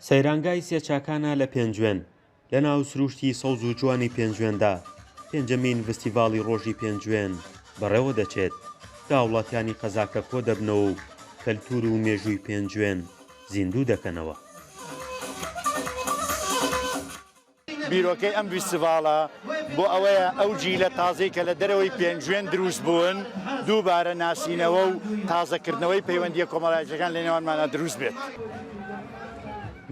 سەیرانگای سێچاکانە لە پێنجوێن، لە ناو سرووشتی سەوز و جوانی پێنجوێندا، پێنجەمین ڤستیڤاڵی ڕۆژی پێنجوێن بەڕێوە دەچێت، کە هاوڵاتیانی قەزاکە کۆدەبنەوە و کەلتوور و مێژووی پێنجوێن زیندوو دەکەنەوە. بیرۆکەی ئەم ڤیستیڤاڵە بۆ ئەوەیە ئەو جیلە تازەی کە لە دەرەوەی پێنجوێن دروست بوون دووبارە ناسینەوە و تازەکردنەوەی پەیوەندییە کۆمەڵایەتییەکان لە نێوانمانا دروست بێت.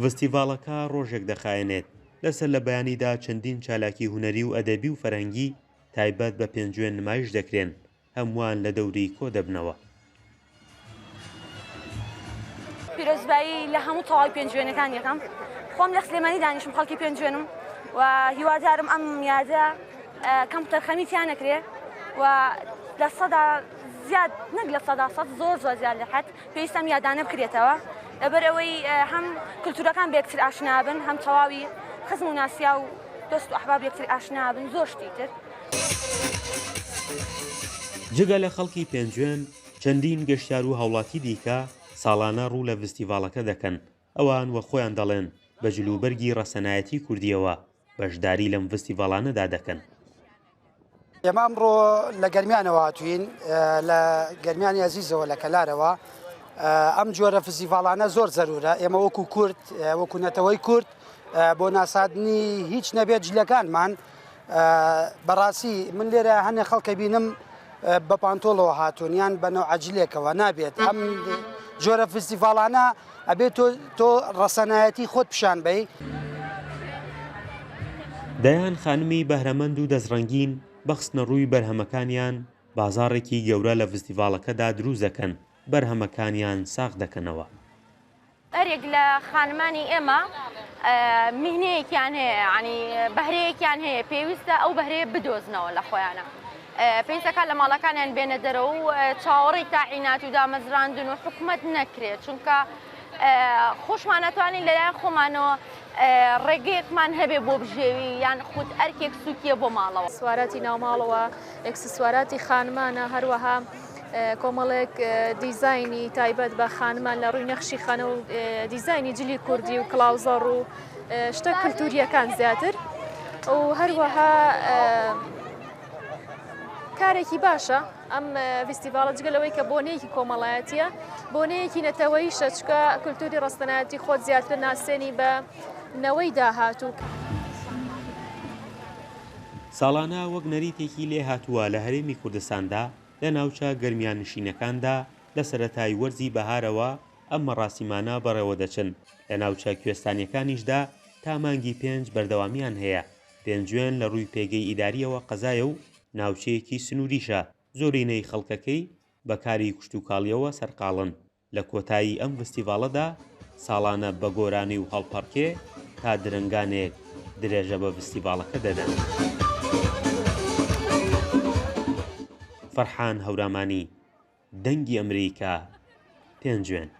ڤستیڤاڵەکە ڕۆژێک دەخایەنێت، لەسەر لە بەیانیدا چەندین چالاکی هونەری و ئەدەبی و فەرهەنگی تایبەت بە پێنجوێن نمایش دەکرێن، هەمووان لە دەوری کۆ دەبنەوە. پیرۆزبایی لە هەموو تەواوی پێنجوێنەکان یەکەم خۆم لە سلێمانی دانیشم خەڵکی پێنجوێنم و هیوادارم ئەم یادە کەم تەرخەمی تیا نەکرێ و لە سەدا زیاد نەک 100% زۆر زۆر زیاد لە حەد پێویستە ئەم یادانە بکرێتەوە لەبەر ئەوەی هەم کولتوورەکان بە یەکتر ئاشنا بن هەم تەواوی خزم و ناسیا و دۆست و ئەحباب یەکتر ئاشنا بن زۆر شتی تر. جگە لە خەڵکی پێنجوێن، چەندین گەشتیار و هاوڵاتی دیکە ساڵانە ڕوو لە ڤستیڤاڵەکە دەکەن، ئەوان وەک خۆیان دەڵێن بە جلوبەرگی ڕەسەنایەتی کوردییەوە بەشداری لەم ڤستیڤاڵانەدا دەکەن. ئێمە ئەمڕۆ لە گەرمیانەوە هاتوین لە گەرمیانی ئەزیزەوە لە کەلارەوە ئەم جۆرە فستیڤاڵانە زۆر زەرورە ئێمە وەکو کورد وەکو نەتەوەی کورد بۆ ناسادنی هیچ نەبێت جلەکانمان بەڕاستی من لێرە هەنێ خەڵکە بینم بە پانتۆڵەوە هاتوون یان بە نەوعەجلێکەوە نابێت ئەم جۆرە فستیڤاڵانە ئەبێت تۆ تۆ ڕەسەنایەتی خۆت پیشان بەی. دەیان خانمی بەهرەمەند و دەستڕەنگین بە خستنەڕووی بەرهەمەکانیان بازاڕێکی گەورە لە ڤستیڤاڵەکەدا دروست دەکەن، بەرهەمەکانیان ساغ دەکەنەوە. هەریەک لە خانمانی ئێمە میهنەیەکیان هەیە یانی بەهرەیەکیان هەیە پێویستە ئەو بەهرەیە بدۆزنەوە لە خۆیانە پێویستەکە لە ماڵەکانیان بێنە دەرەوە و چاوەڕێی تاعینات و دامەزراندن و حکومەت نەکرێت چونکە خۆشمان ئەتوانین لەلایەن خۆمانەوە ڕێگەیەکمان هەبێ بۆ بژێوی یان خود ئەرکێک سوکیە بۆ ماڵەوە. سواراتی ناوماڵەوە، ئێکسسواراتی خانمانە، هەروەها کۆمەڵێک دیزاینی تایبەت بە خانمان لە ڕووی نەخشی خانە و دیزاینی جلی کوردی و کڵاوزەڕ و شتە کللتوریەکان زیاتر و هەروەها کارێکی باشە ئەم فیستیڤاڵە جگە لەوەی کە بۆنەیەکی کۆمەڵایەتیە بۆنەیەکی نەتەوەیشە چکە کللتوری ڕستنایەتی خۆت زیاتر ناسێنی بە نەوەی داهاتوو. ساڵانە وەک نەریتێکی لێهاتووە لە هەرێمی کوردستاندا لە ناوچە گەرمیاننشینەکاندا لە سەرەتای وەرزی بەهارەوە ئەم مەڕاسیمانە بەڕێوەدەچن، لە ناوچە کوێستانیەکانیشدا تا مانگی پێنج بەردەوامیان هەیە، پێنجوێن لە ڕووی پێگەی ئیدارییەوە قەزایە و ناوچەیەکی سنووریشە، زۆرینەی خەڵکەکەی بە کاری کشتوکاڵییەوە سەرقاڵن. لە کۆتایی ئەم ڤستیڤاڵەدا ساڵانە بە گۆرانی و هەڵپەڕکێ تا درەنگانێک درێژە بە ڤستیڤاڵەکە دەدەن. فەرحان هەورامانی، دەنگی ئەمریکا، پێنجوێن.